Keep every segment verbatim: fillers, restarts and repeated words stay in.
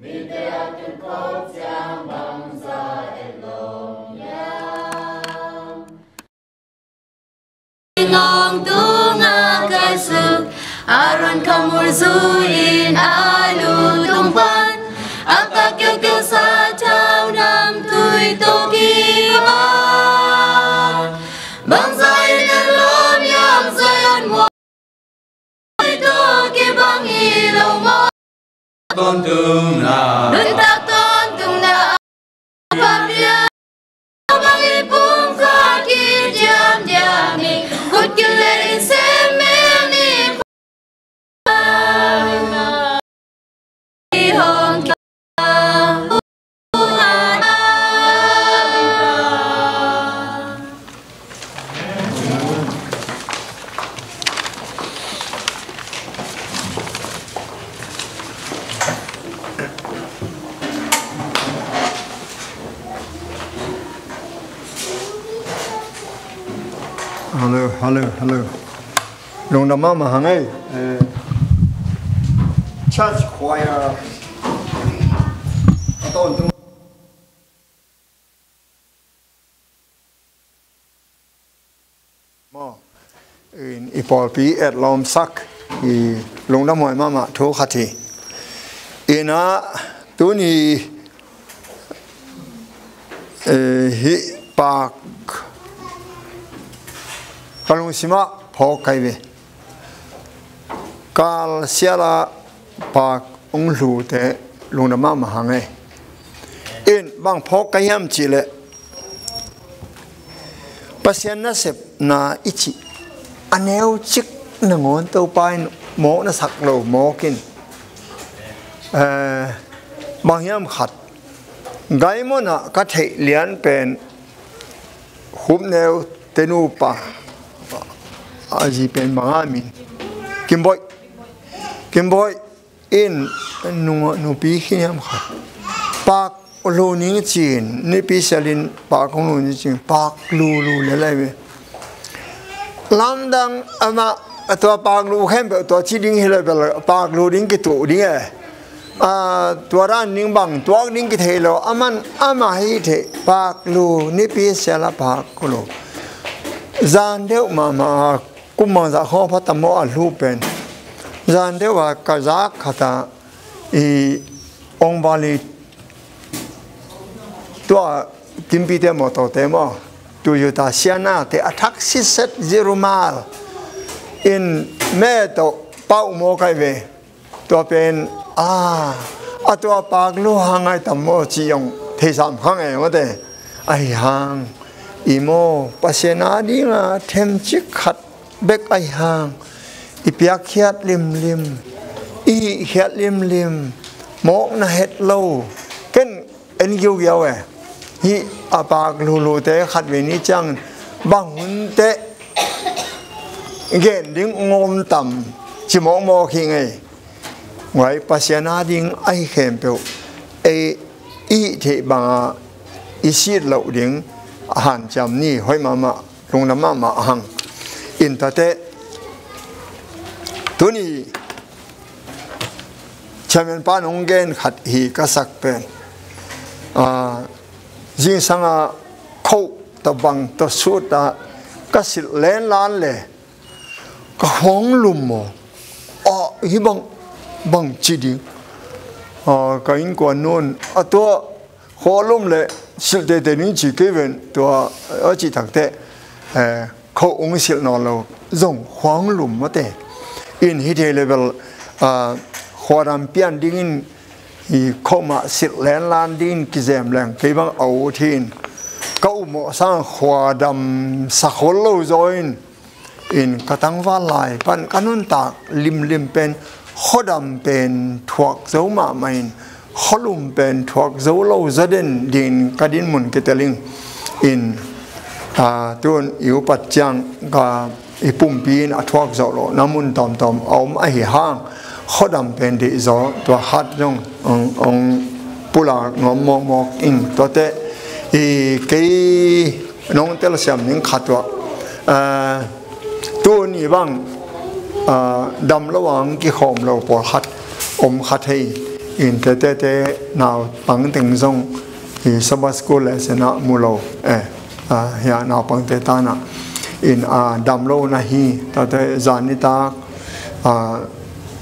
Mite a tun khop ciang bangzah et lawm hiam? Ngong tungah ka suk, Aaron khamul zu-in a lu tung pan, a kak kiukiu sa thau namtui tawh kibang. Bangzah in et lawm hiam, Zion mual tawh kibang hi lo maw? Tawntung na. Nuntak tawntung na. Pamia bang i pum khat kiciam diam ni. Khut kileh in sem mel ni. I hong Hello, hello, hello. Lungdam mahmah hang ei. Eh, church choir a tawntung maw? In i pawlpi etlawmsak, i lungdam huai mahmah thu khat hi. Inah tuni, eh, hih Pak ka lungsimah phawk kai ve. Kal siala Pak ung hlute lungdam mahmah hang ei. In bang phawk ka hiam cihleh, Pasian nasepna i cih a neucik nangawn Topa in mawk na sak lo mawk in, eh, bang hiam khat Gaimon ah ka theih lian pen Khupneu te nupa, a zi pen bang a min, Kimboih. Kimboih in nung, nupi khin hiam khat Pak lu ning cin, nipi sialin Pak kong lu ning cin, Pak lu lu le lai ve. Lamdang amah, a tua Pak lu khempeuh tua ci ding hi lo bel, Pak lu ding kituh ding e. A, tua dan ding bang tuak ding kithei lo, aman amah hi thei, Pak lu, nipi siala Pak lu. Zan deuh mahmah, kum bangzah khawng pha tam maw a hlu pen. Zan deuh a ka zak khat a, i Ong Valley tua Kimpite mawtawte maw, Toyota Sienna te a thak siset zirumal in me tawh pau maw kai ve. Tua pen, a, a tua Pak lu hang ai tam maw ci ong theisam khang e mawte. Ahi hang i maw Pasian a dinga themcik khat bek ahi hang, i piakkhiat limlim, i hihkhiat limlim, mawk na het lo. Ken en giugiau e. Hih a Pak lulute khat vei ni ciang bang hun teh gen ding ngawm tam ci mawkmawk hi ngei. Guai, Pasian a ding ahi khempeuh ei i theih banga i sit loh ding a hanciam ni. Hoih mahmah, lungdam mahmah hang. In tate tuni chairman pa nong gen khat hi ka sak pen, a, zingsanga khoh tabang tawh sut a ka silh lenlan le ka khuang lum maw? A, hi bang, bang ci ding. A, ka innkuan nun a tua khuang lum le silh teitei ning ci kei ven tua, a, ci takteh, eh, khoh ung silh nawn lo zong khuang lum mawte. In hi thei le bel, a, khuadam pian dingin i khoh mah silh lenlan dingin kizem leng kei bang a ut hi in ka upmawh sang khuadam sa khol lo zaw in, in ka tangval lai pan ka nuntak limlim pen khuadam pen thuak zo mahmah in, khualum pen thuak zo lo zaw den dingin ka dinmun kitel ing. In, a, tun i upat ciang ka i pumpi in a thuak zawh loh na mun tawmtawm a om ahi hang, khuadam pen deih zaw tua khat zong ong, ong pulak nuam mawkmawk ing. Tuate i kei nong telsiam ning khat tua, a, tuni bang, a, dam lo ang kikhawm lo pawlkhat om khat hei. in, tete te naupang teng zong i Sabbath school lesson ah mu lo, eh, ah, hia naupangte tanah in, ah, dam lo na hi, tate zan nitak, ah,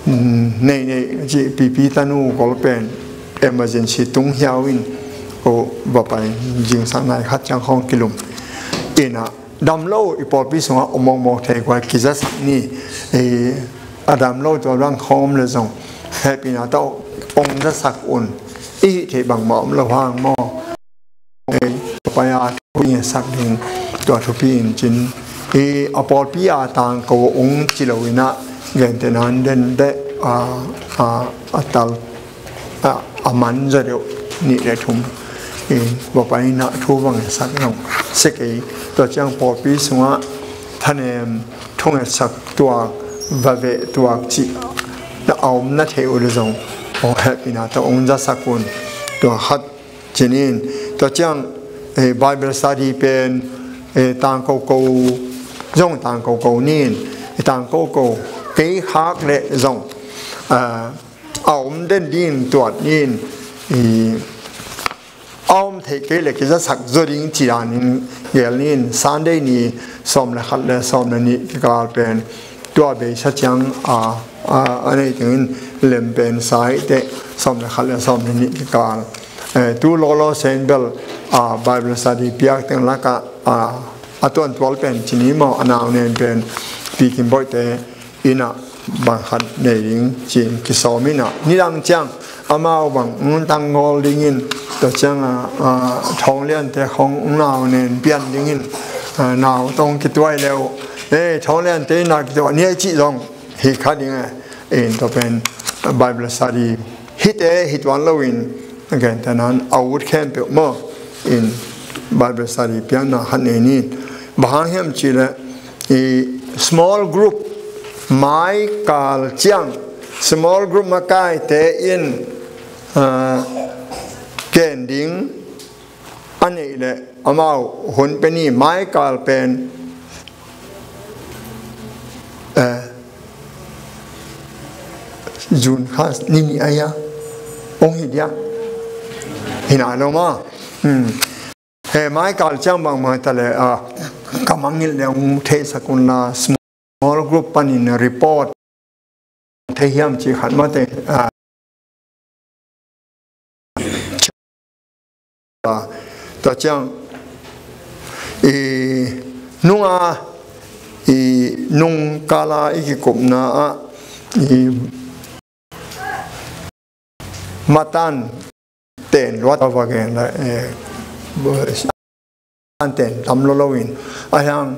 mm, nei nei ci pipi tanu gol pen emergency tung hiau in, ko va pai zingsang nai khat ciang khawng kilum. Ina dam lo i pawlpi sungah om mawkmawk thei guai kizasak ni, i a dam lo tua bang khawm le zong hehpihna tawh ong zasak un. I hih theih bangmah om lo hang maw? Ei, pai a thu i ngetsak ding tua thupi in cin, i a pawlpi a tangko ung ci lo inah, gentehna den deh, a, a, a tal, a, a man zaw deuh nih le thum in va pai inah thu va ngetsak dong. Sia kei, tua ciang pawlpi sungah thanem thungetsak tuak, va veh tuak cih na a om na thei uh le zong, aw, hehpihna tawh ong zasak un. Tua khat cinin, tua ciang, eh, Bible study pen, eh, tangkoko zong tangkoko nin, eh, tangkoko kei khak le zong, ah, a om den din tuat nin, i a om theih kei le kizasak zaw ding ci danin gel nin, Sunday ni sawm le khat le sawm le nih kikal pen tua beisa ciang a, a, a nei tengin lem pen sa eite, sawm le khat le sawm le nih kikal. Eh, tu lawlaw sen bel, a, Bible study piak teng lakah, a, a tuantual pen cini maw, a nau nen pen Pi Kim Boih te inah bang khat nei ding cin kisawm inah, nidang ciang amau bang ong tang ngawl dingin, tua ciang a, a, Thawng Lian te khawng ong nau nen pian dingin, a, nau tawh kituai le uh, eh, Thawng Lian te inah kituah ni a cih zong hi kha ding e. In tua pen Bible study hite hi tuan loin, gentehna in a ut khempeuh maw, in Bible study pianna khat nei ni. Bang hang hiam cih leh, i small group, mai kal ciang small group makaite in, ah, ken ding a neih leh amau hun pe ni, mai kal pen, eh, June kha ni nih a hia, ong hi dia, hi nai lo maw. Hmm. He, mai kal ciang bangmah ta le, ah, ka mangngilh le ong theisak un la, small group panin report thei hiam ci khat mah te, ah, tua ciang, i nunga, i nung kala i kikupna ah, i matan ten luat a va gen la, eh, an ten tam lo loin, a hiang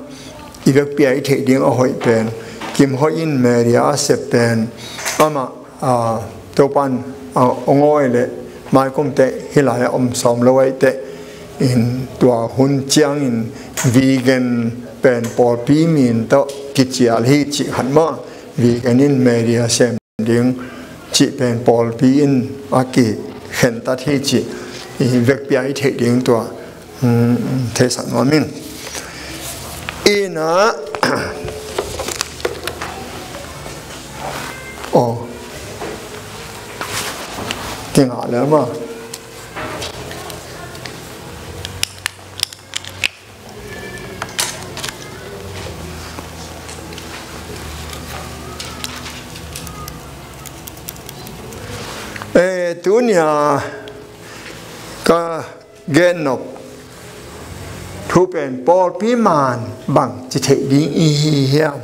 i vekpi a i theih ding a hoih pen, Kim Hoih in Mary a sep pen, amah, ah, Topan, ah, ong awi le maikum teh hi lai a om sawm lo aih teh, in tua hun ciangin vegan pen pawlpi min tawh kicial hi cih khat mah, vegan in Mary a sem ding cih pen pawlpi in a kikhentat hi cih i vekpi a i theih ding tua, um, theisak nuam ing. Ina, oh, kingah le mah. Eh, tunia ka gen nop thu pen pawlpi man bang ci theih ding i hi hiam?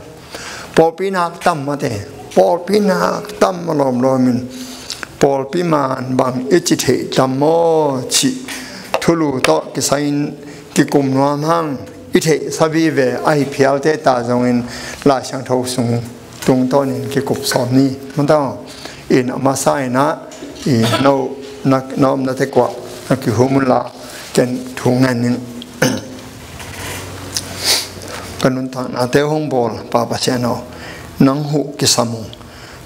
Pawlpi nak tam mate, pawlpi nak tam a lawmlawmin pawlpi man bang i ci theih tam maw cih thulu tawh kisai in kikum nuam hang. I theihsa vive ahi phialte ta zongin Lai Siangtho sung tungtawnin kikup sawm ni. Mataw in a masa inah i no na, na omna te kuah na kihum unla ken thu ngen ning. Ka nuntaknate hong bawl Pa Pasian aw, nang huh kisam ung.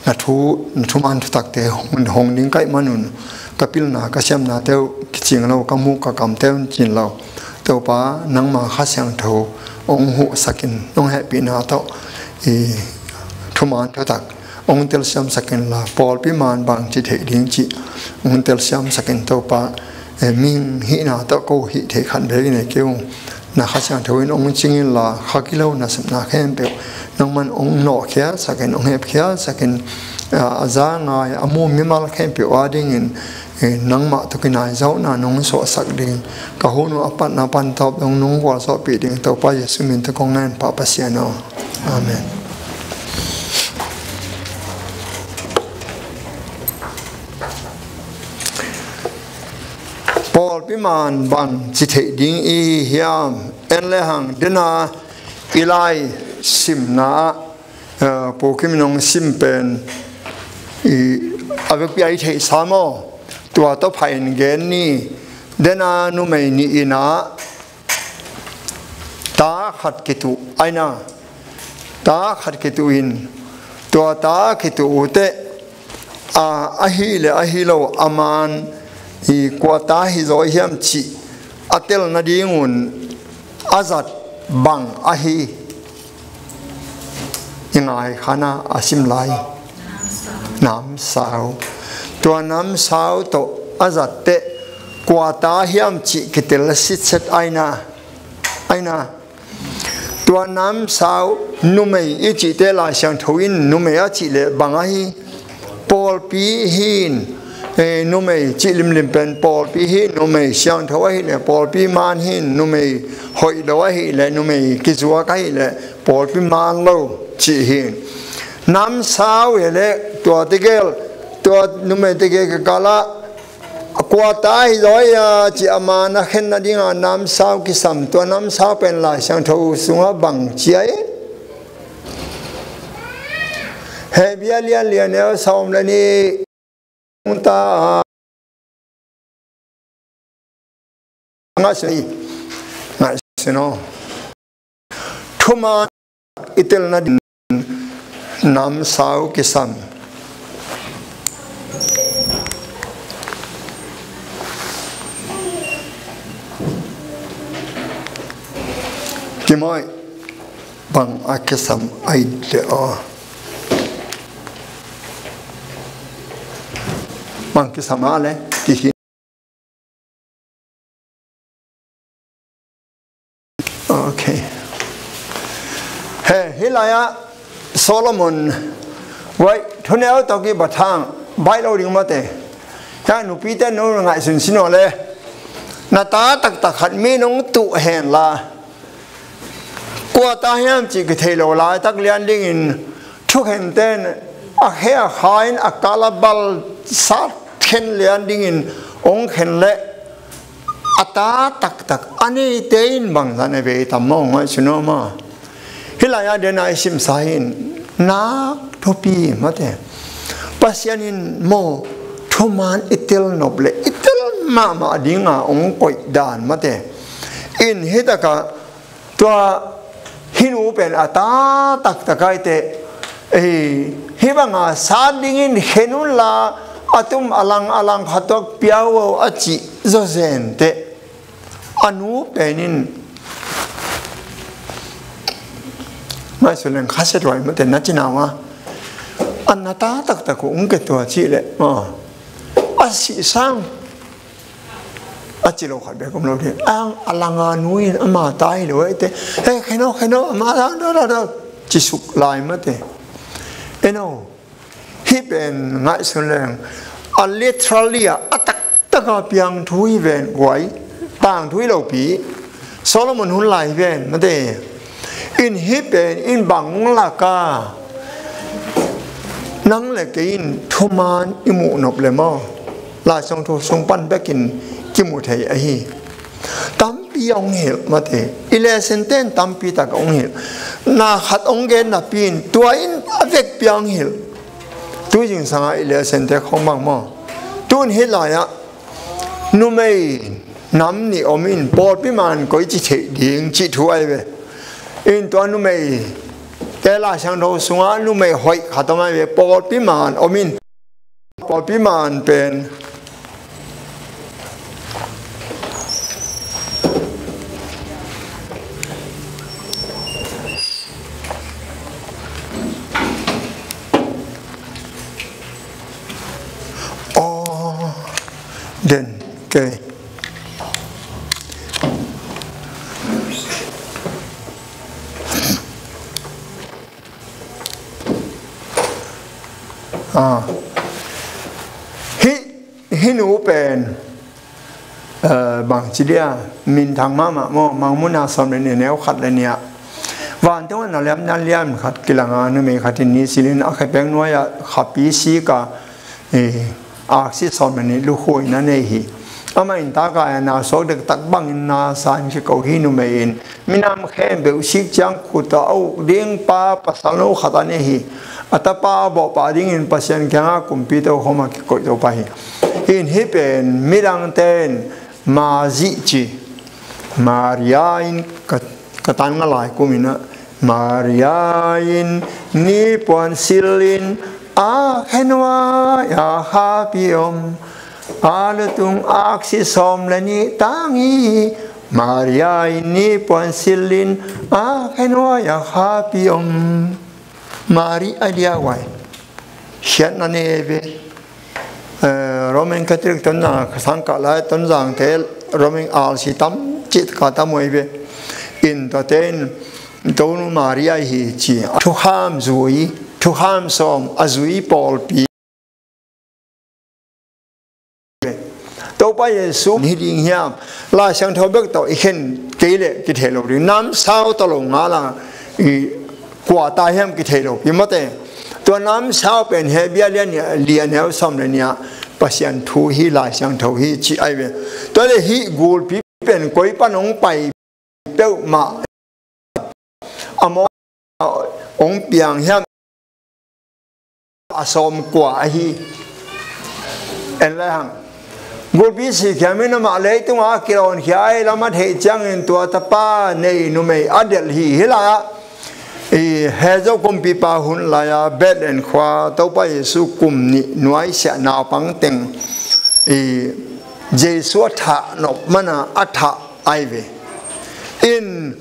Na thu, na thuman thutakte hong, hong ding kaih manun ka pilna ka siamnate uh kicing lo, ka muk ka kamte un cin lo. Topa nangma Kha Siangtho hong huhsakin nong hehpihna tawh i thuman thutak hong telsiamsak inla, pawlpi man bang ci theih ding cih hong telsiamsak in Topa. Eh, mihing hihna tawh ko hih theih khat bek in e kei ung. Na Kha Siangtho in hong cing inla, kha kilo nasepna khempeuh nangman hong nawhkhiatsak in, hong hepkhiatsak in, a, a za ngai a mu mimal khempeuh adingin, eh, nangmah tawh kinai zawhna nong suahsak ding, ka hun uh a patna pan tawp dong nong gualzawhpih ding Topa Jesuh min tawh kong ngen pah Pasian aw. Amen. Pawlpi man bang ci theih ding i hiam? En le hang, dena i lai simna ah, eh, Pu Kim in hong sim pen i a vekpi a i theihsa maw? Tua tawh phain gen ni. Dena numei nih in ah ta khat kituh aina, ta khat kituh in, tua ta kituh uh teh, a, ahi le ahi lo a man i kua ta hi zaw hiam cih a tel nadingun a zat bang ahi? I ngai khana a sim lai namsau. Tua namsau tawh a zat teh kua ta hiam cih kitel sitset aina, aina. Tua namsau numei i cihte Lai Siangtho in numei a cih leh bang ahi? Pawlpi hin, eh, numei cih limlim pen pawlpi hin numei siangtho ahi leh, pawlpi man hin numei hoih lo ahi leh, numei kizuak ahi leh pawlpi man lo cih hin. Namsau hi leh tua tegel, tua numei tegel kikal ah kua ta hi zaw hia cih a man a khen nadinga namsau kisam. Tua namsau pen Lai Siangtho sungah bang ci a i? Hebru a lian li, a neu sawm le nih. Ta ngaihsun, ngaihsun aw. Thuman i tel nading namsau kisam. Kimawi bang a kisam ai de aw. Bang kisam a le kihi. Ok. He, hih lai-ah Solomon, wai, thuneu tawh kibat hang baih lo ding mate. Hiah nupite nu ngaihsun sin aw le. Na ta taktak khat mi nong tuh hen la, kua ta hiam cih kithei lo laitak lian dingin, thukhenten a khe a kha in a kal a bal sat khen lian dingin hong khen leh, a ta taktak a neite in bangzah na vei tam maw, ngaihsun aw maw. Hih lai-ah dena i simsa hi in, nak thupi mate. Pasian in maw, thuman i tel nop leh i tel mahmah dinga hong koih dan mate. In hih takah tua hih nu pen a ta taktak aite, ei, hih banga sat dingin khen unla, a tum a lang a lang khat tuak pia uh a cih zawzen teh. A nu pen in ngaihsun leng khasia luai mate, na cina uh a, a na ta taktak uh hong ke tua cih leh, a, a sih sang a ci lo khat bek om lo ding. Ang a langa nu in ama ta hi lo eite, "Hei, khen aw, khen aw, ama ta, ta, ta, ta," ci suk lai mate. En aw, hih pen ngaihsun leng a literally a, a taktaka piang thu hi ven guai, tangthu hi lopi. Solomon hun lai hi ven mate. In hih pen in bang laka nang le kei in thuman i muh nop le maw, Lai Siangtho sung pan bekin kimu thei ahi. Tampi a hong hilh mate. I lesson ten tampi tak a hong hilh. Na khat hong gen napi in tua in a vekpi a hong hilh. Tui zingsanga i lesson te khong bang maw. Tun hih lai-ah numei nam nih om in, pawlpi man koici theih ding cih thu ahi ve. In tua numei te Lai Siangtho sungah numei hoih khat om ahi ve, pawlpi man om in. Pawlpi man pen Den kei. Ah. Hih, hih nu pen, eh, bangci dia, minthang mahmah maw, Mangmuhna sawm le nih, neu khat le nih ah, vantung ah na liam, na liam khat kilanga, numei khat in ni silin a khepeng nuai-ah khapi sika, eh, aksi sawm le nih lukhuaina nei hi. Amah in taka a na suak dektak bangin na sa in kiko hi. Numei in minam khempeuh sik ciang khut ah a uk ding pa pasal nu khat a nei hi. A tapa a bawhpah dingin Pasian kiangah kumpi tokhom a kikoih to pa hi. Hih in hih pen midangte in Mazi ci, Maria in ka, ka tan nga lai kum in ah, Maria in ni puan silin a khenuai a khapi om, a lutung aksi sawm le nih tang hi. Maria in ni puan silin a khenuai a khapi om. Mari a dia uai. Khiatna nei ve. Eh, Roman Catholic Tonzang, sangkah lai Tonzangte, Roman R C tam cih ka tam uai ve. In tuate in Tonu Maria hi ci. Thukham zui, thukham sawm a zui pawlpi. Topa Jesu hi ding hiam? Lai Siangtho bek tawh i khen kei leh kithei lo ding. Namsau tawh lo ngala i kua ta hiam kithei lo. I mate. Tua namsau pen Hebru lian nih, lian neu sawm le nih ah Pasian thu hi, Lai Siangtho hi ci ai ve. Tua le hih gulpi pen koi pan hong pai peuhmah a maw hong piang hiam? A sawm kua ahi en le hang. Gulpi sikhiam in amah leitungah a kilawnkhia ahi lam a theih ciangin tua tapa nei numei a delh hi. Hih lai-ah i Hezo kumpipa hun lai-a Bethlehem khua Topa Jesu kum nih nuaisiah naupang teng i Jesu a thah nop mana a thah ai ve. In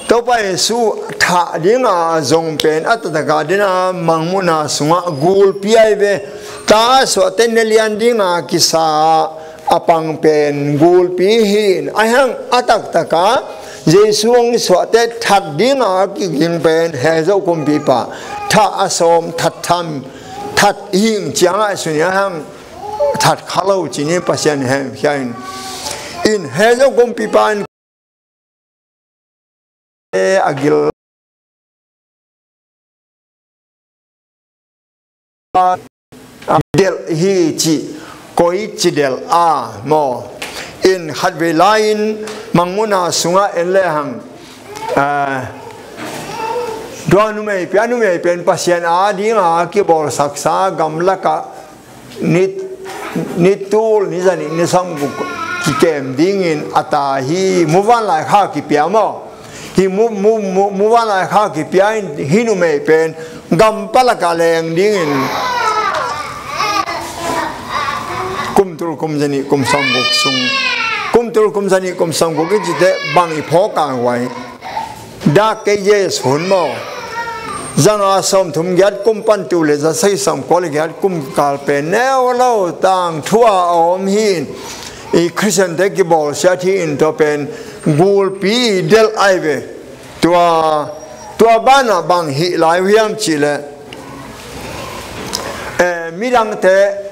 Topa Jesu thah dinga zong pen a taktak a dina Mangmuhna sungah gulpi ai ve. Ta suahte ne lian dinga kisa a pang pen gulpi hi in, a hiang a taktak a Jesu hong suahte that dinga kiging pen Hezo kumpipa thah a sawm that tham that hing ciangah suni a hiang that kha lo cinin Pasian hemkhia in. In Hezo kumpipa in a gil a delh hi ci, koi ci delh a maw? In khatvei lai-in Mangmuhna sungah en le hang, ah, tua numei pen, a numei pen Pasian a dinga kibawlsaksa gamlakah ni, ni tul, ni zanih, ni sawmguk kikem dingin a ta hi. Muvanlai kha kipia maw? Hi mu, mu, mu, muvanlai kha kipia in hih numei pen gampalaka leng dingin kum tul kum zanih kum sawmguk sung, kum tul kum zanih kum sawmguk i cite bang i phawk a guai. Dak kei Jesu hun maw? Zanga sawmthum giat kum pan tu le za sei sawmkua le giat kum kal pen neu lo tangthu a om hi in, i Khristiante kibawlsiat hi in tua pen gulpi i delh ai ve. Tua, tua banah bang hih lai uh hiam cihleh, eh, midangte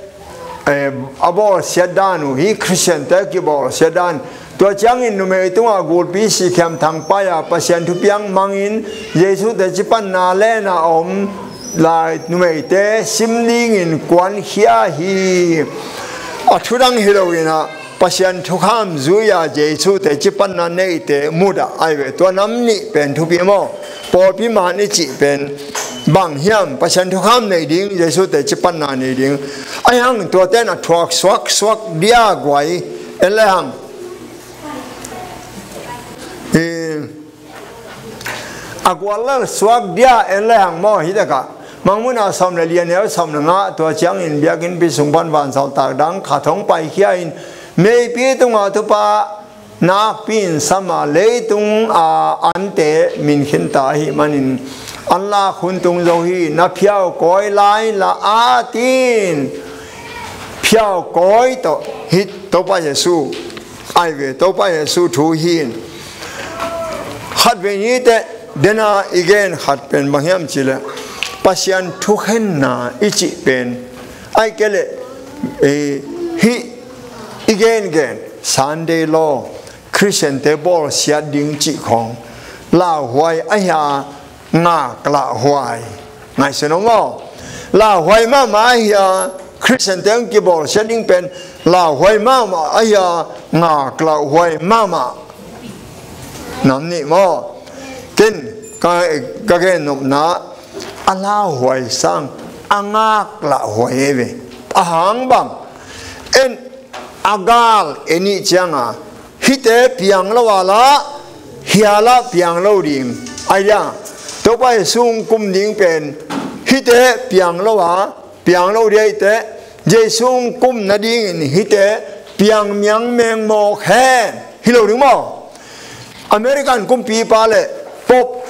eh, a bawlsiat dan uh hi, Khristiante kibawlsiat dan. Tua ciangin numei tungah gulpi sikhiam thangpai-a Pasian thupiang mangin Jesu teci panna lena om lai numeite sim dingin kuankhia hi. A thudang hi loinah Pasian thukham zui-a Jesu teci panna neite mudah ai ve. Tua nam nih pen thupi maw? Pawlpi man i cih pen bang hiam? Pasian thukham nei ding, Jesu teci panna nei ding. A hiang tuate na thuak suaksuak dia guai en le hang. I, a guallal suak dia en le hang maw? Hi takah Mangmuhna sawm le li a neu sawm le nga, tua ciangin biakinnpi sung pan vansawltak dang khat hong paikhia in, meipi tungah thupha nakpi in sama, leitung a ante min khinta ahih manin an lak hun tung zo hi. Na phiau kawi lai la a tin, phiau kawi tawh hih Topa Jesu ai ve. Topa Jesu thu hi in, khat vei ni teh dena i gen khat pen bang hiam cih leh, Pasian thukhenna i cih pen, ahih kei leh, eh, hih i gengen Sunday law, Khristiante bawlsiat ding cih khawng lauhuai ahi a, ngaklahhuai. Ngaihsun aw maw? Lauhuai mahmah ahi a, Khristiante hong kibawlsiat ding pen lauhuai mahmah ahi a, ngaklahhuai mahmah. Nam nih maw? Ken ka, ka gennopna, a lauhuai sang a ngaklahhuai ahi ve. A hang bang? En a gal en i hih cianga, hihte piang lo a la, hia la piang lo ding. Ai dia, Topa Jesu hong kum ding pen hihte piang lo a, piang lo dia hihte, Jesu hong kum nadingin hihte piang miang mengmawk hen. Hi lo ding maw? American kumpipa le Pope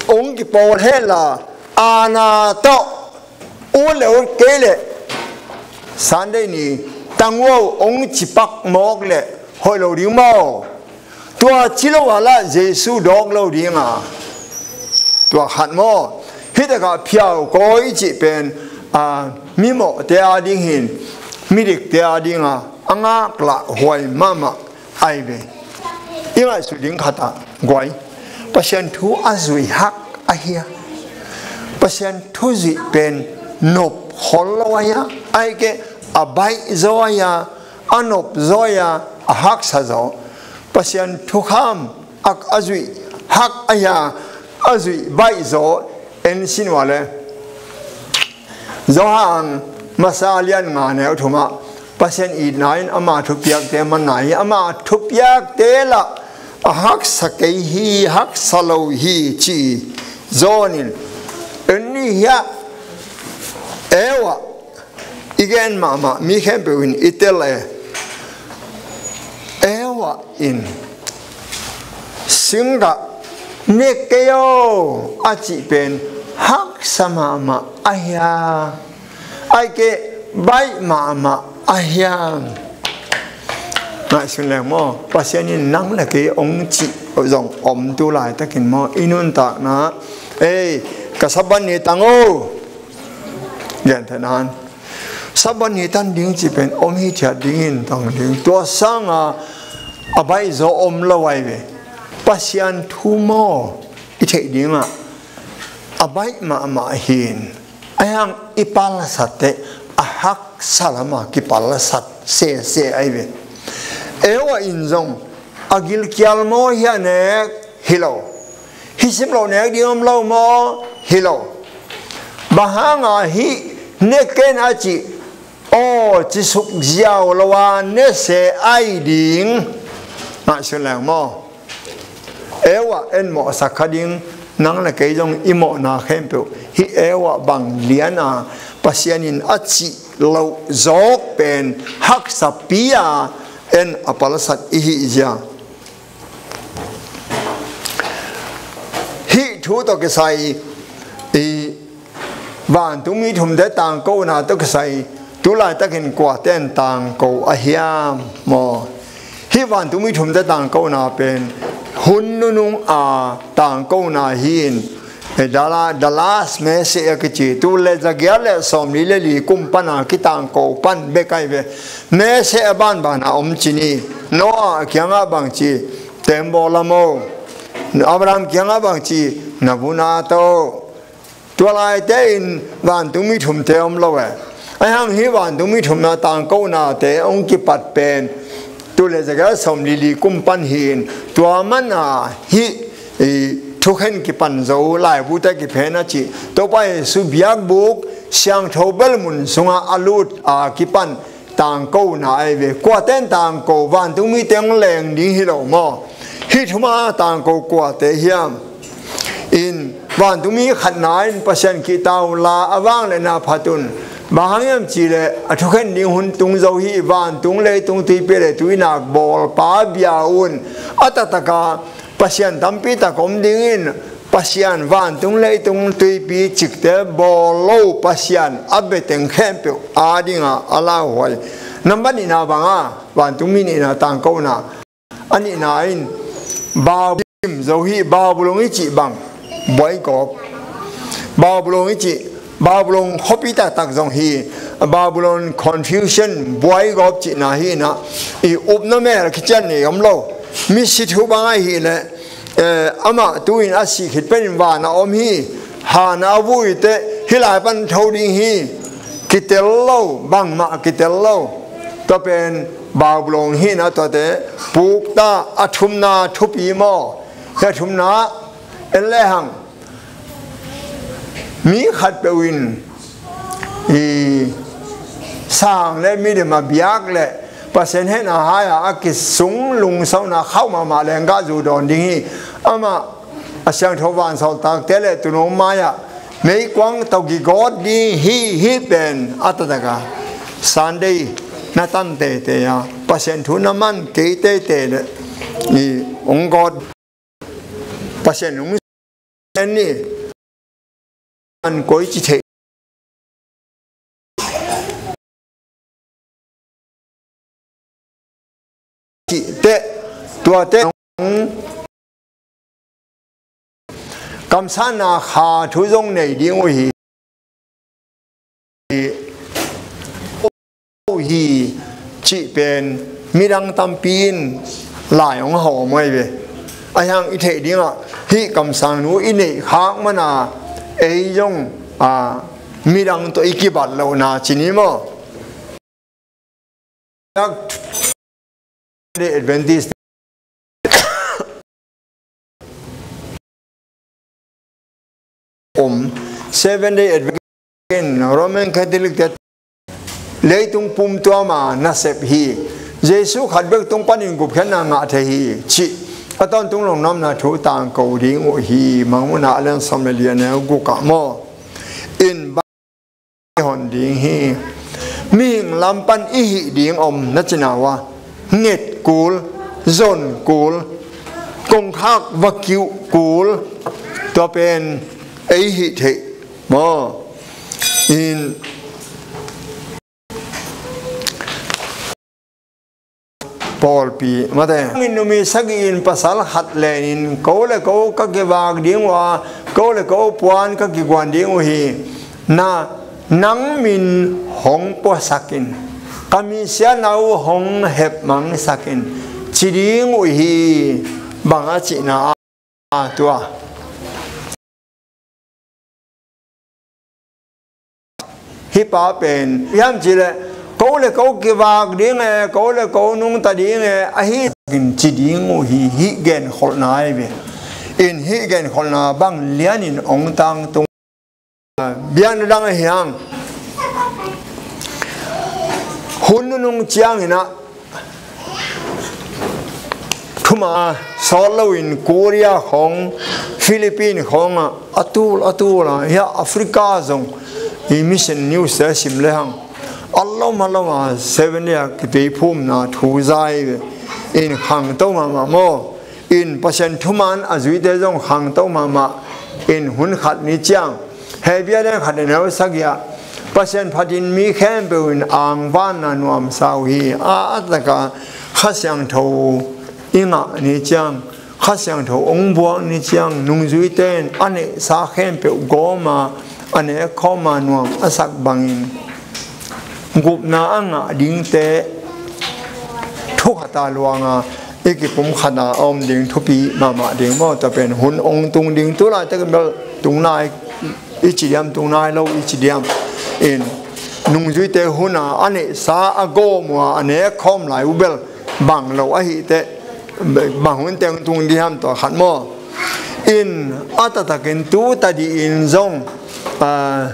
hong kipawl hen la, aana tawh ut le ut kei leh Sunday ni tang uh hong cipak mawk leh hoih lo ding maw? Tua ci lo a la Jesu dawk lo dinga, tua khat maw? Hih takah phiau kawi cih pen, a, mimawhte a ding hin, midikte a dinga a ngaklahhuai mahmah ahi ve. I ngaihsut ding khat ah guai, Pasian thu a zuih hak ahi a, Pasian thu zuih pen nop khol lo ahi a, ahih kei a baih zaw ahi a, a nop zaw ahi a, a haksa zaw. Pasian thukham a, a zuih hak ahi a, a zuih baih zaw en sin ua le. Johan masa lian nga neu thumah, Pasian itna in ama thupiakte manna hi, ama thupiakte lah a haksa kei hi, haksa lo hi ci. John in, en ni hiah, Eva, i gen mahmah mi khempeuh in i tel e. Eva in singgah ne kei o a cih pen haksa mahmah ahi a, ahih kei baih mahmah ahi a. Ngaihsun leng maw, Pasian in nang le kei hong cih zong om tu laitakin maw, i nuntakna, ei, ka Sabbath ni tang o, gentehna in Sabbath ni tan ding cih pen om hithiat dingin tang ding. Tua sanga a baih zaw om lo ahi ve. Pasian thu maw i theih dingah a baih mahmah hi in, ahi hang i palsat teh a haksa lama kipalsat sese ahi ve. Eva in zong a gilkial maw hiah nek hi lo. Hih sim loh nek ding om lo maw? Hi lo. Bang hanga hih ne ken a cih, aw, ci suk ziau lo a ne se ahi ding. Ngaihsun leng maw? Eva en mawhsak kha ding, nang le kei zong i mawhna khempeuh hih Eva bang liana Pasian in a cih loh zawk pen haksapi a en a palsat i hih zia. Hih thu tawh kisai i vantungmi thumte tangkona tawh kisai tu laitakin kuaten tangko a hiam maw? Hih vantungmi thumte tangkona pen hun nunung a tangkona hi in, eh, Dala-, Dallas mese a kici, tul le zagiat le sawmli le li kum pana kitangko pan bek ahi ve. Mese a banbana om ci ni. Noah kiangah bangci, tembaw lam o. Abraham kiangah bangci, na vun at o. Tua laite in vantungmi thumte om lo e. Ahi hang hih vantungmi thumna tangkonate hong kipat pen tul le zagiat sawmli li kum pan hi in, tua mana hih, i, thukhen kipan zo, laibute kiphen a cih, Topa Jesu biakbuk siangtho belmun sungah a lut a kipan tangkona ahi ve. Kuaten tangko, vantungmite hong leng ding hi lo maw? Hih thuma tangko kuate hiam? In vantungmi khatna in Pasian kihta unla a vangliatna phat un. Bang hang hiam cihleh a thukhen ding hun tung zo hi. Vantung leitung tuipi le tuinak bawlpa bia un. A taktaka Pasian tampi tak om dingin Pasian vantung leitung tuipi cikte bawl lo Pasian a bia teng khempeuh adinga a lauhuai. Nambat nihna banga, vantung mi nihna tangkona. A nihna in Babulon zo hi, Babulon i cih bang, buaigawp. Babulon i cih, Babulon khuapi taktak zong hi, Babulon confusion, buaigawp cihna hi inah, i upna mel kician nei om lo. Misi thu bang ahi leh, eh, amah tu-in a sih khit penin van a om hi, han a vui teh hih lai pan tho ding hi, kitel lo, bangmah kitel lo. Tua pen Babulon hi inah tuate pukta, a thumna thupi maw? Hih a thumna en lehang, mi khatpeuh in i sang le milim a biak le Pasian hehna hai-a a kisung lungsona khauh mahmah lenggah zu dawn ding hi. Amah a siangtho vansawltakte le tuuno mai-ah meikuang tawh kigawt ding hi. Hih pen a taktak a Sunday na tan teitei a, Pasian thu na man kei teitei le i hong gawt. Pasian hong en ni. An koi ci thei cih teh, tuate kamsanna kha thu zong nei ding uh hi. Hi cih pen midang tampi in lai hong hawm ahi ve. Ahi hang i theih dingah hih kamsangnu i neih khak mana ei zong, a, midang tawh i kibat lohna ci ni maw? Adventist om, Seven Day Adventist, Roman Catholic te leitung pumtuama nasep hi. Jesu khat bek tung panin gupkhiatna ngah thei hi cih a tawntung lungdamna thu tangko ding uh hi. Mangmuhna a lian sawm le li a neu guk ah maw? In hon ding hi. Mihing lam pan i hih ding om na cina uh a, nget kul, zon kul, kongkhak va kiuh kul, tua pen ei hih theih maw? In pawlpi mate. Nang in numei sagih in pasal khat len in, ko le ko ka kivak ding uh a, ko le ko puan ka kiguan ding uh hi. Na, nang min hong puasak in, ka misiatna uh hong hepmangsak in, ci ding uh hi. Bang a cihna a tua hih pa pen hiam cih leh, ko le ko kivak ding e, ko le ko nungta ding e, ahi in ci ding uh hi. Hih genkholhna ahi ve. In hih genkholhna bang lianin hong tangtung. Biakna dang ahi hang, hun nunung ciangin ah thuman sawt loin Korea khawng, Philippines khawngah a tul a tul a, hiah Africa zong i mission news te sim lehang a lom a lom a, Seven Day a kipei phumna thu za hi ve. In khangto mahmah maw? In Pasian thuman a zuite zong khangto mahmah. In hun khat ni ciang, Hebru lian khat a neu sagih ah, Pasian phatin mi khempeuh in angvanna nuamsa uh hi. A, a taka Kha Siangtho i ngah ni ciang, Kha Siangtho hong buak ni ciang, nungzuite in a neihsa khempeuh gawm a, a nekkhawm a nuam a sak bangin gupna a ngah dingte thu khat a luang a, i kipum khat a a om ding thupi mahmah ding maw? Tua pen hun hong tung ding, tu laitakin bel tung nai i ci diam, tung nai lo i ci diam? In nungzuite hun a a neihsa a gawm uh a, a nekkhawm lai uh bel bang lo ahih teh, bang hun teng tung ding hiam, tua khat maw? In a taktakin tu tadih in zong, ah,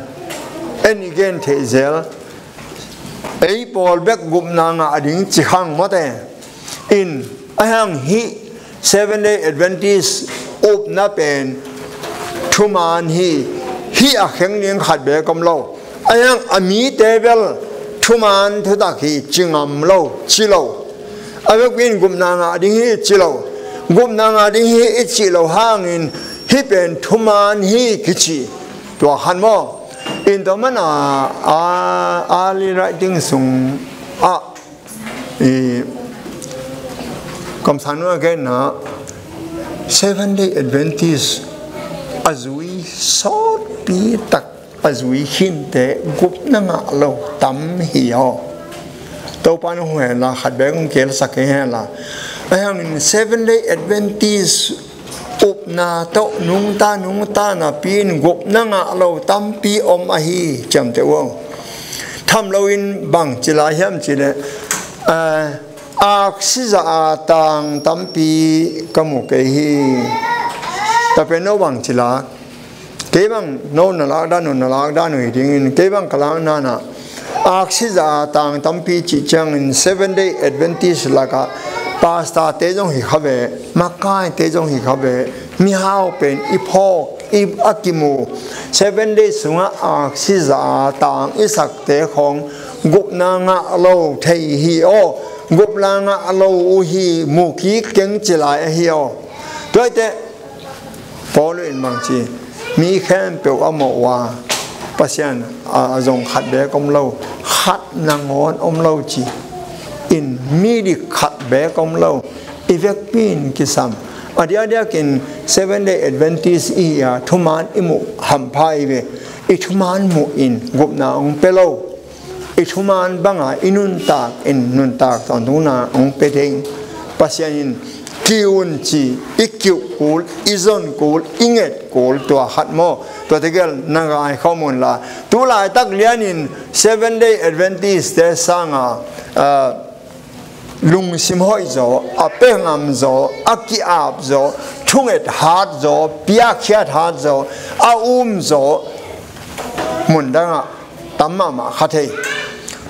en i gen theih zel, ei pawl bek gupna ngah ding ci khang mawte. In a hiang hih Seven Day Adventist upna pen thuman hi. Hih a kheng ding khat bek om lo. A hiang a mite bel thuman thutak hi ci ngam lo, ci lo. A vekpi in gupna ngah ding hi ci lo. Gupna ngah ding hi i cih loh hangin Hih pen thuman hi kici, tua khat maw. In tua mana, a, early writing sung ah, i, kamsang nu a genna, Seven Day Adventist a zui sawtpi tak a zui khinte gupna ngah lo tam hi aw. Topa na hu henla, khat bek hong kelsak kei henla. Ahi hangin Seven Day Adventist upna tawh nungta nungta napi in gupna ngah lo tampi om ahi ciamteh uh aw. Tham loin bang ci lai hiam cih leh, eh, aksi zah a tang tampi ka mu kei hi. Tua pen no bang ci lak? Kei bang no na lak dan uh, na lak dan uh hi dingin, kei bang ka lak nana, aksi zah a tang tampi cih ciangin Seven Day Adventist lakah pastor te zong hi kha ve, makaite zong hi kha ve, mihau pen i phawk, i a kimu, Seven Day sungah aksi zah a tang i sakte khawng gupna ngah lo thei hi aw. Gupna ngah lo uh hi, mu kik keng ci lai ahi aw. Tuaite Paul in bang ci, mi khempeuh a mawh uh a, Pasian a, a zong khat bek om lo, khat nangawn om lo ci. In mi dik khat bek om lo, i vekpi in kisam. A diakdiakin Seven Day Adventist i hi a, thuman i muh hampha i ve, i thuman muh in gupna hong pia lo. I thuman banga i nuntak in nuntak tawntungna hong pia ding. Pasian in kiu un ci, i kiuh kul, i zon kul, i nget kul, tua khat maw. Tua tegel na gai khawm unla, tu laitak lianin Seven Day Adventist te sanga, ah, lungsim hoih zaw, a pengam zaw, a ki-ap zaw, thunget hat zaw, piakkhiat hat zaw, a um zaw, mundangah tam mahmah kha thei.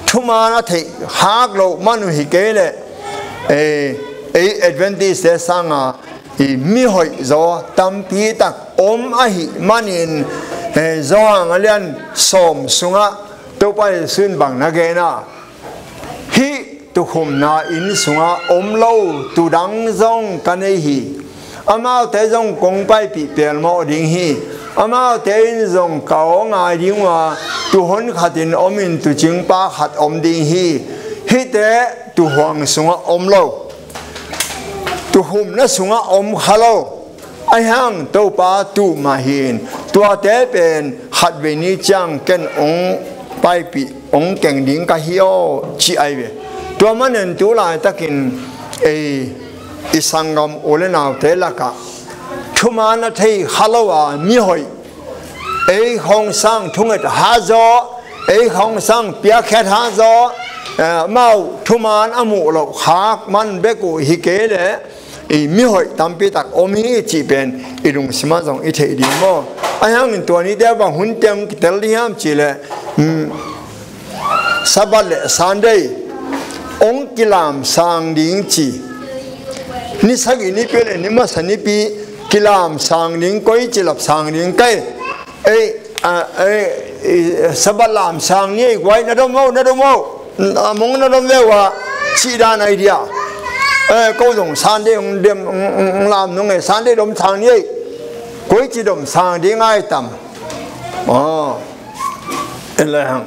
Thuman a theih hak loh man uh hi kei leh, eh, ei Adventist te sanga i mihoih zaw tampi tak om ahih manin, eh, Johan a lian sawm sungah Topa Jesu in bang na gen a, hih tukhumna inn sungah om lo tudang zong ka nei hi. Amaute zong kong paipih pelmawh ding hi. Amaute in zong ka aw ngai ding uh a, tuhon khatin om in tuucingpa khat om ding hi. Hihte tuuhuang sungah om lo, tukhumna sungah om kha lo. Ahi hang Topa tuum mah hi in, tuate pen khatvei ni ciang ken hong paipih, hong keng ding ka hi aw, ci ahi ve. Tua manin tu laitakin ei i sanggam u le naute lakah thuman a thei kha lo a mihoih, ei khawng sang thunget hat zaw, ei khawng sang piakkhiat hat zaw, eh, amau thuman a muh loh khak man bek uh hi kei leh, i mihoih tampi tak om hi cih pen i lungsimah zong i theih ding maw? Ahi hangin tua nite bang hun teng kitel ding hiam cih leh, um, Sabbath le Sunday hong kilamsang ding ci. Ni sagih nipi le ni masa nipi kilamsang ding, koici lapsang ding kei. Ei, a, ei, i, Sabbath lamsang ni ei, guai na dom o, na dom o. A mong na dom ve uh a, cih dan ahi dia. Eh, ko zong Sunday hong dem, hong, hong, hong lam nung ei, Sunday dom sang ni ei. Koici dom sang ding ai tam. Aw. En lai hang.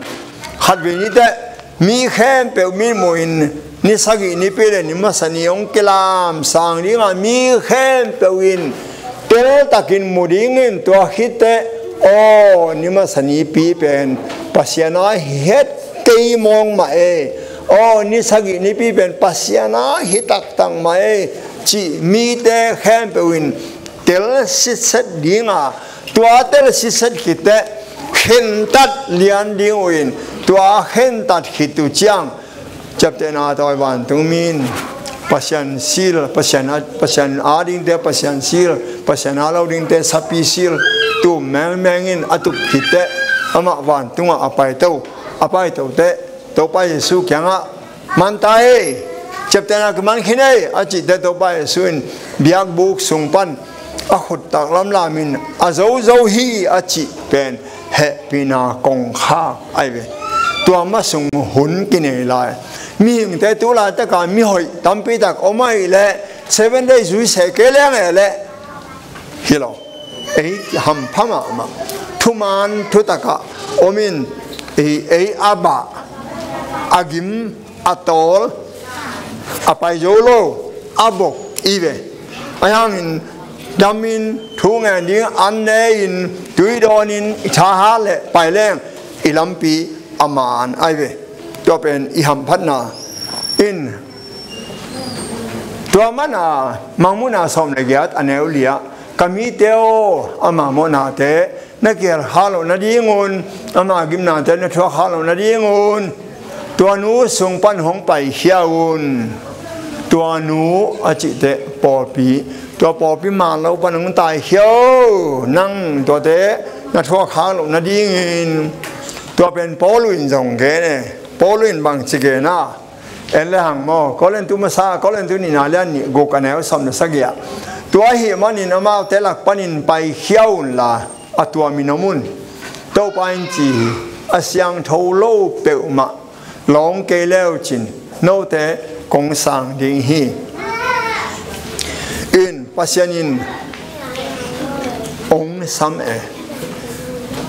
Khatvei ni teh, mi khempeuh mitmuhin ni sagih nipi le ni masa ni hong kilamsang ding a, mi khempeuh in teltakin mu dingin, tua khit teh, aw, ni masa nipi pen Pasian a hi het kei mawng mah e. Aw, ni sagih nipi pen Pasian a hi taktak mah e, cih mite khempeuh in tel sitset ding a, tua tel sitset khit teh khentat lian ding uh in, tua khentat khit uh ciang, ciaptehna tawi vantung mi in Pasian sil, Pasian a, Pasian a dingte Pasian sil, Pasian a lo dingte sapi sil, tum mengmeng in a tup khit teh amah vantungah a paito, a paito teh Topa Jesu kiangah, "Man ta ei, ciaptehna kiman khin ei," a cih teh Topa Jesu in biakbuk sung pan a khut taklamlam in, "A zozo hi," a cih pen hehpihna kongkhak ahi ve. Tua mah sung hun kinei lai. Mihingte tu laitaka mihoih tampi tak om ahih leh Seven Day zui seh kei leng e leh hi lo. ei hampha mahmah, thuman thutakah om in, ei, ei a bah, a gim, a tawl, a pai zo lo, a bok i ve. Ahi hangin damin thu ngen ding an ne-in, tui dawnin, i thahat leh pai leng i lampi a man ahi ve. Tua pen i hamphatna in. Tua mana Mangmuhna sawm le giat a neu li-ah, ka mite aw, ama mawhnate na kihelkhak loh nadingun, ama gimnate na thuakhak loh nadingun, tua nu sung pan hong paikhia un. Tua nu a cihteh pawlpi, tua pawlpi man lo pan hong taikhia un, nang tuate na thuakhak loh nadingin. Tua pen Paul in zong gen e. Paul in bangci gen a, en le hang maw, Korintu masa, Korintu nihna lian nih, guk a neu sawm le sagih ah, tua ahih manin amaute lak panin paikhia unla, a tuamin om un. Topa in ci hi, a siangtho lo peuhmah lawng kei le uh cin, note kong sang ding hi. In, Pasian in hong sam e.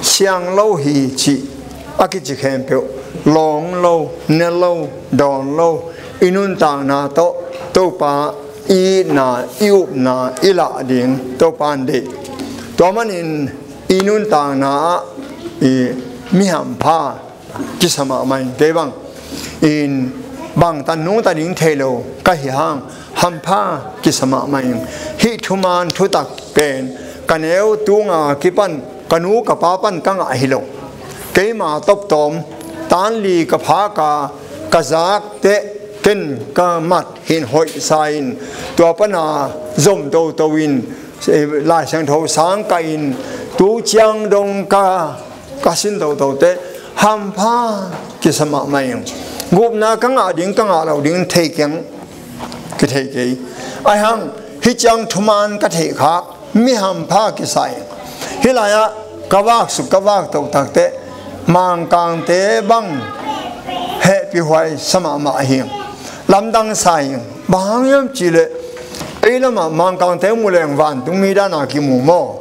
Siang lo hi cih a kici khempeuh, lawng lo, ne lo, dawn lo, i nuntakna tawh Topa i itna, i upna i lah ding Topa in deih. Tua manin i nuntakna ah i mi hampha kisa mahmah in, kei bang in bangtan nungta ding thei lo ka hi hang, hampha kisa mahmah in. Hih thuman thutak pen ka neu tunga kipan ka nu ka pa pan ka ngah hi lo. Keima tawptawm, tanli ka phak a, ka zak teh ken ka mat hin hoihsa in, tua pana zom toto in, Lai Siangtho sang kah in, tu ciang dong ka, ka sin toto teh hampha kisa mahmah in. Gupna ka ngah ding, ka ngah lo ding thei keng, kithei kei. Ahi hang hih ciang thuman ka theih khak mi hampha kisa in. Hih lai-ah ka vak suk, ka vak toh tak teh Mangkangte bang hehpihhuai sa mahmah hi. Lamdang sa hi. Bang hang hiam cih leh ei lamah Mangkangte mu leng vantung mi dan a kimu maw?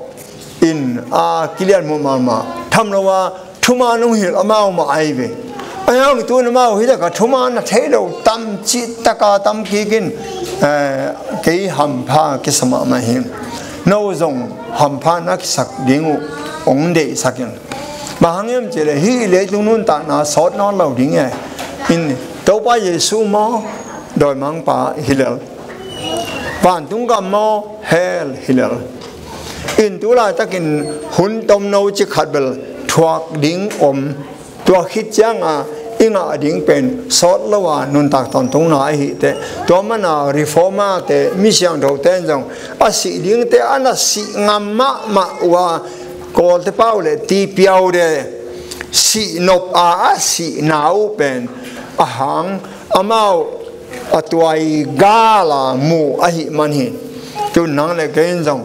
In a kilian mu mahmah. Tham lo a thuman hong hilh amau mah ahi ve. Ahi hang tu-in amau hih tak a thuman a thei lo tam cih tak a tam kik in, eh, kei hampha kisa mahmah hi. No zong hampha na kisak ding uh hong deihsak in. Bang hang hiam cih leh hih leitung nuntakna sawt nawn lo ding e. In Topa Jesu maw, dawimangpa hi lel. Vantung gam maw, hell hi lel. In tu laitakin hun tomno ci khat bel thuak ding om. Tua khit cianga i ngah ding pen sawt lo a nuntak tawntungna ahi teh. Tua mana reformerte, mi siangthote in zong a sih dingte a na sih ngam mahmah uh a, Kawlte pau le tipiau de, sih nop a a sihna uh pen a hang amau a tuai gal a mu ahih man hi. Tu-in nang le kei in zong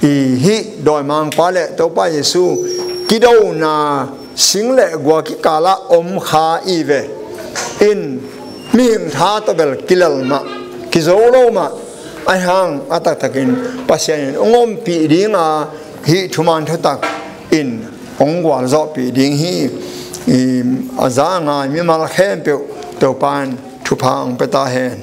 i hih dawimangpa le Topa Jesu kidona sing le gua kikalah om kha i ve. In mihing tha tawh bel kilel mah, kizo lo mah. Ahi hang a taktakin Pasian in hong ompih dinga hih thuman thutak in hong gualzawhpih ding hi. I, a za a ngai mimal khempeuh Topa in thupha hong pia ta hen.